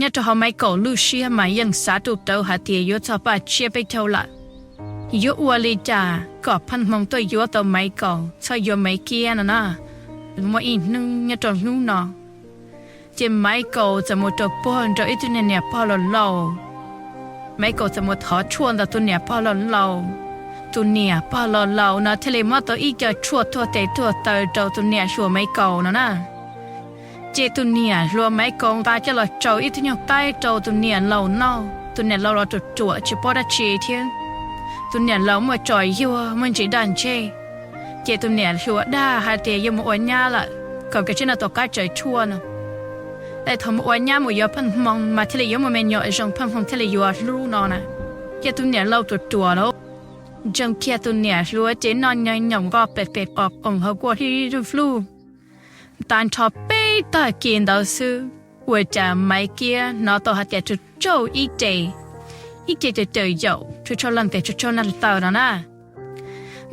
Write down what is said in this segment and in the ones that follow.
Nyob rau hauv Maiv Kaus lub siab mas yeej xav rau rawv hais tias yuav txog paj tsiab peb caug lawm, yuav ua li cas kom Pheej Hmoo tuaj yuav tau Maiv Kaus, txhob yuav Maiv Kiab no na. Muaj ib hnub nyob rau hnub no, ces Maiv Kaus txawm mus rau puag nraum ib tug niam pog laus laus. Maiv Kaus txawm mus thov tshuaj ntawm tus niam pog laus laus. Tus niam pog laus laus no thiaj li muab tau ib co tshuaj tuag tes tuag taw rau tus niam hluas Maiv Kaus no na. Ces tus niam hluas Maiv Kaus nqa coj los tsau ib tug nyuag taib rau tus niam laus noj. Tus niam laus los ruam ruam tsis paub dab tsi thiab. Tus niam laus muaj tsos yuag muaj ntsis daj ntseg, ces tus niam hluas dag hais tias yuav mus ua nyab lawm, kom kav tsij noj tau qab tsaws tshuaj no. Es thaum mus ua nyab mus yuav Pheej Hmoo mas thiaj li yuav muaj me nyuam zoo, Pheej Hmoo thiaj li yuav hlub no na. Ces tus niam laus ruam ruam lawm, ntsees kiag tus niam hluas ces noj nyoos nyoos nqo pem pem qos qoos hauv kuaj hli hli fluj. Tag nrho peb tag kis ntawd xwb, ua cas Maiv Kiab hnov tau hais tias tsuj tsauj ib ce, ib ce caws caws yaum tsuj tsauj leej tes tsuj tsauj leej taw no na.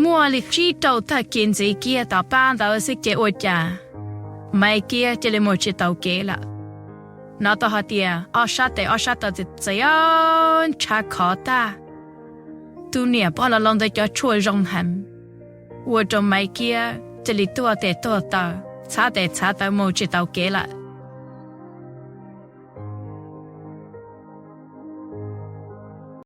Muaj li tsib rau tag kis ntxiv kiag tom qab ntawd xwb ces ua cas Maiv Kiab cia li mus tsis tau kev lawm. Hnov tau hais tias ob sab tes ob sab taw txias txias ntshav khov tag. Tus niam pog laus laus ntawd cov tshuaj zoo heev, ua rau Maiv Kiab cia li tuag tes tuag taw, txhav tes txhav taw mus tsis tau kev lawm.